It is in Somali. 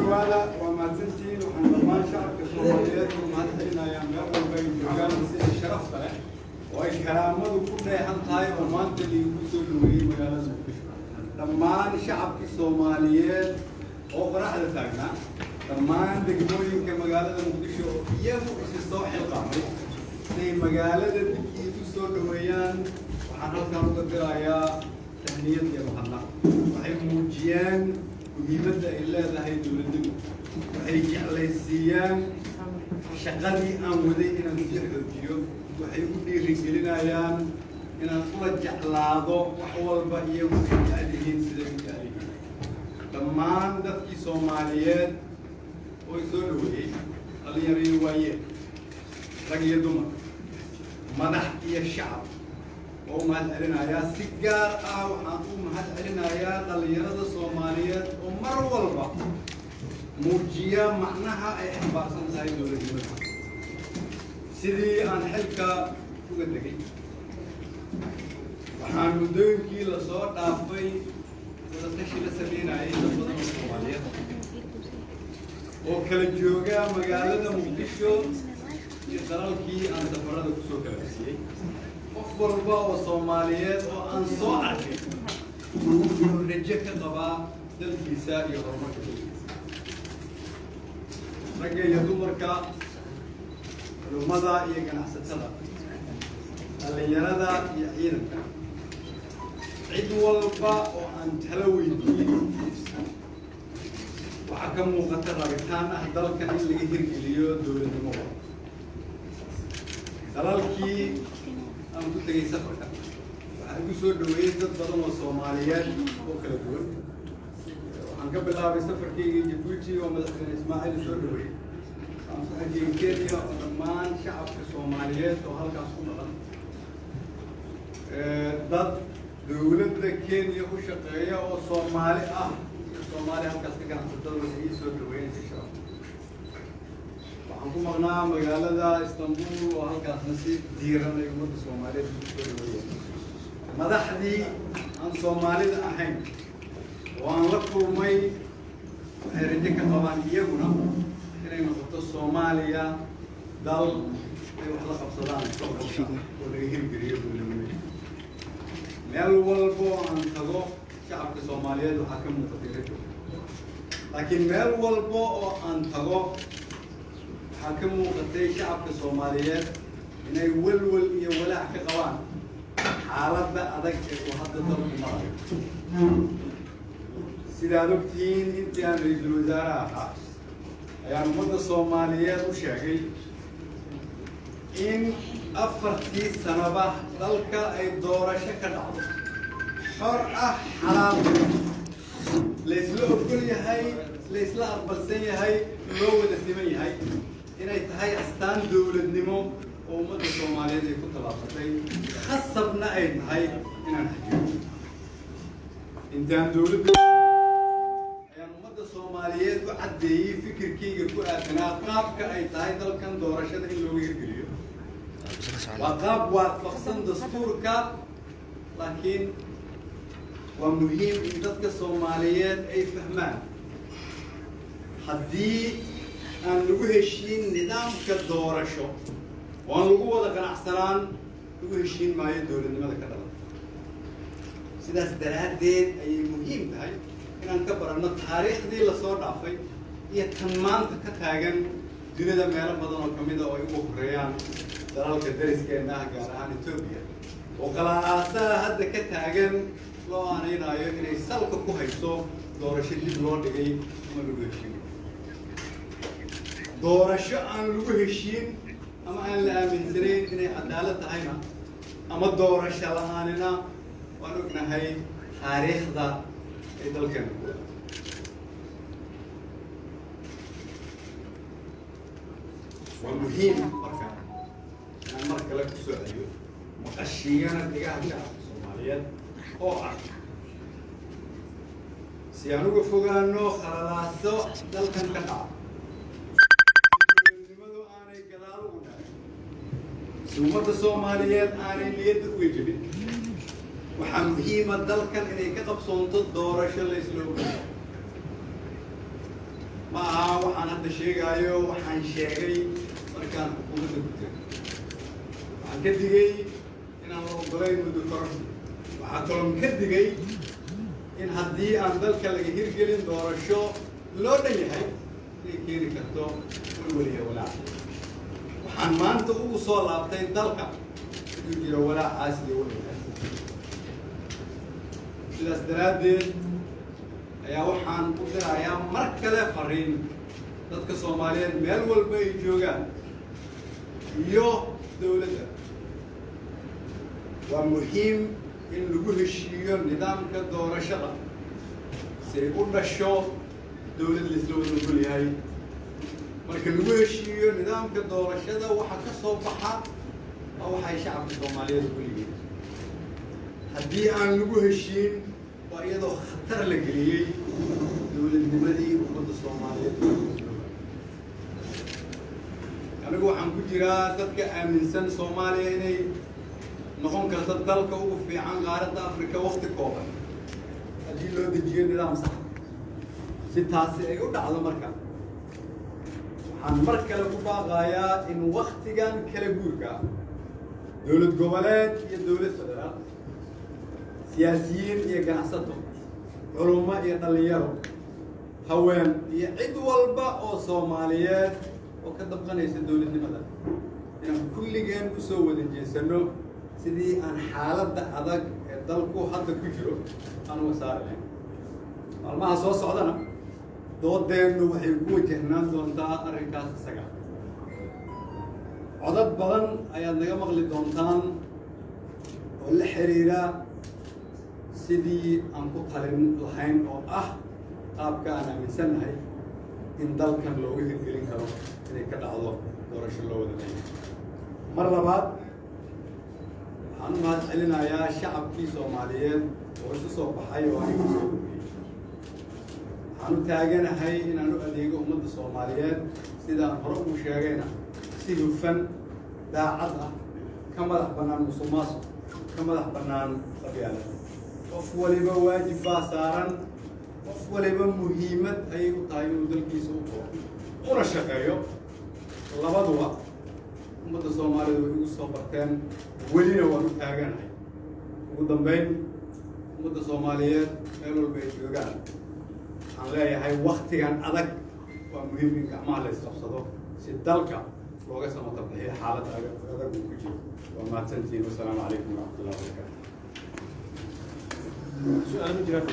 Dhawaada, waa mahadsantihiin. Waxaan dhammaan shacabka Soomaaliyeed u mahad celinayaa meel walba ay joogaan sida sharafta leh oo ay karaamadu ku dheehan tahay oo maanta liigu soo dhaweeyey magaalada Muqdisho. Dhammaan shacabkii Soomaaliyeed oo qoraxda taagnaa, dhammaan degmooyinka magaalada Muqdisho oo iyagu isi soo xilqaamay inay magaalada dib iigu soo dhaweeyaan, waxaan halkan uga dirayaa tahniyad iyo mahadnaq. Waxay muujiyeen muhiimadda ay leedahay dowladnimo. Waxay jeclaysiiyaan shaqadii aan waday inaan sii xoojiyo. Waxay u dhiirigelinayaan inaan ula jeclaado wax walba iyagu ay jecel yihiin siday u jecel yihiin. Dhammaan dadkii Soomaaliyeed oo soo dhaweeyey, dhalinyaro iyo waayeel, rag iyo dumar, madax iyo shacab, oo u mahad celinayaa. Si gaar ah waxaan u mahad celinayaa dhalinyarada Soomaaliyeed oo mar walba muujiya macnaha ay xambaarsan tahay dowladnimada. Sidii aan xilka uga degay, waxaan muddooyinkii lasoo dhaafay wadatashi la sameynayay dad badan oo Soomaaliyeed oo kala jooga magaalada Muqdisho iyo dalalkii aan safarada kusoo kala bixiyey. Qof walba oo Soomaaliyeed oo aan soo arkay wuxuu rajo ka qabaa dalkiisa iyo horumarka dalkiisa. Ragga iyo dumarka, culimmada iyo ganacsatada, dhallinyarada iyo ciidanka, cid walba oo aan talo weydiiyey, waxaa ka muuqata rabitaan ah dalkan in laga hirgeliyo dowladnimo. Dalalkii aan ku tegay safarka waxaa igu soo dhaweeyey dad badan oo Soomaaliyeed oo kala duwan. Waxaan ka bilaabay safarkaygii Jabuuti oo madaxweyne Ismaaciil soo dhaweeyey. Waxaan ku xajiyey Kenya oo dhammaan shacabka Soomaaliyeed oo halkaas ku dhaqan, dad dowladda Kenya u shaqeeya oo Soomaali ah iyo Soomaali halkaas ka ganacsatada waxay ii soo dhaweeyeen si sharaf. Waxaan ku maqnaa magaalada Istanbul oo halkaasna si diiran ay ummadda Soomaaliyeed ugu soo dhaweeyeen. Madaxdii aan Soomaalida ahayn oo aan la kulmay waxay rajo ka qabaan iyaguna inay noqoto Soomaaliya dal ay wax la qabsadaan gobolka oo laga hirgeliyo dowladnimada. Meel walba oo aan tago, shacabka Soomaaliyeed waxaa ka muuqatay rajo, laakiin meel walba oo aan tago waxaa ka muuqatay shacabka Soomaaliyeed inay walwal iyo walaac ka qabaan xaaladda adag ee uu hadda dalku marayo. Sidaad ogtihiin, intii aan ra-iisul wasaare ahaa ayaan ummadda Soomaaliyeed u sheegay in 4-tii sanaba dalka ay doorasho ka dhacdo xor ah, xalaal, laysla ogol yahay, laysla aqbalsan yahay, loo wada siman yahay, inay tahay astaan dowladnimo oo ummadda Soomaaliyeed ay ku tallaabsatay, khasabna ay tahay inaan xajiyo. Intaan dowladda ayaan ummadda Soomaaliyeed u caddeeyey fikirkayga ku aadanaa qaabka ay tahay dalkan doorashada in looga hirgeliyo. Waa qaab waafaqsan dastuurka, laakiin waa muhiim in dadka Soomaaliyeed ay fahmaan: haddii aan lagu heshiin nidaamka doorasho oo aan lagu wada qanacsanaan, lagu heshiin maayo dowladnimada ka dhalan. Sidaas daraaddeed ayay muhiim tahay inaan ka baranno taariikhdii lasoo dhaafay iyo tan maanta ka taagan dunida meelo badan oo kamida oo ay ugu horeeyaan dalalka dariskeenna ah, gaar ahaan Etoobiya, oo qalalaasaha hadda ka taagan loo aanaynayo inay salka ku hayso doorasho dib loo dhigay ama lagu heshiin, doorasho aan lagu heshiin ama aan la aaminsanayn inay cadaalad tahayna, ama doorasho la-aanina. Waan ognahay taariikhda ay dalkeena ku wadato. Waa muhiim marka inaan mar kale ku soo celiyo, maqashiiyana dhigaha shacabka Soomaaliyeed oo ah si aan uga fogaano khalalaaso dalkan ka dhaca, dowladnimadu aanay gadaal ugu dhacin, si ummadda Soomaaliyeed aanay niyadda uga jebin, waxaa muhiima dalkan inay ka qabsoonto doorasho laysla ogolyahay. Ma Waxaan hadda sheegaayo waxaan sheegay markaan xukuumadda ku jiray. Waxaan ka digay inaan la ogolayn muddo kororsi. Waxaa kaloon ka digay in haddii aan dalka laga hirgelin doorasho loo dhan yahay inay keeni karto walwal iyo walaac. Waxaan maanta ugu soo laabtay dalka inuu jiro walaacaas iyo walwalkaas. Sidaas daraaddeed ayaa waxaan u dirayaa mar kale fariin dadka Soomaaliyeed meel walba ay joogaan iyo dowladda: waa muhiim in lagu heshiiyo nidaamka doorashada si ay u dhasho dowlad laisla wada ogol yahay. Marka lagu heshiiyo nidaamka doorashada, waxa ka soo baxa waa waxay shacabka Soomaaliyeed ogol yihiin. Haddii aan lagu heshiin, waa iyadoo khatar la geliyey dowladnimadii ummadda Soomaaliyeed. Anigu waxaan ku jiraa dadka aaminsan Soomaaliya inay noqon karto dalka ugu fiican qaaradda Africa wakti kooban haddii loo dejiyo nidaam sax. Si taasi ay u dhacdo marka, waxaan mar kale ku baaqayaa in waktigan kala guurka ah dowlad goboleed iyo dowlad federaal, siyaasiyiin iyo ganacsato, culummo iyo dhallinyaro, haween iyo cid walba oo Soomaaliyeed oo ka dabqanaysa dowladnimada inaan kulligeen usoo wada jeesano sidii aan xaaladda adag ee dalku hadda ku jiro aan uga saari lahayn. Maalmaha soo socdana doodeennu waxay ku wajahnaan doontaa arrinkaas isaga. Codad badan ayaad naga maqli doontaan oo la xiriira sidii aan ku talin lahayn, oo ah qaabka aan aaminsannahay in dalkan looga hirgelin karo inay ka dhacdo doorasho loo wada leeyahay. Mar labaad waxaan u mahad celinayaa shacabkii Soomaaliyeed oo isu soo baxay oo aniga soo dhoweyey. Waxaan u taaganahay inaan u adeego ummadda Soomaaliyeed, sidaan hore ugu sheegayna, si hufan, daacad ah, ka madax bannaan musuqmaasuq, ka madax bannaan qabyaalad. Qof waliba waajib baa saaran, qof waliba muhiimad ayay u tahay inuu dalkiisa u qoro una shaqeeyo. Labaduba ummadda Soomaalida way igu soo barteen, welina waan u taaganahay. Ugu dambeyn, ummadda Soomaaliyeed meel walba ay joogaan waxaan leeyahay, waktigan adag waa muhiim in gacmaha la isqabsado si dalka looga samata bixiyo xaaladda adag uu ku jiro. Waa mahadsantihiin. Wasalaamu calaykum waraxmatullahi wabarakaatu. Su'aalo ma jiraan?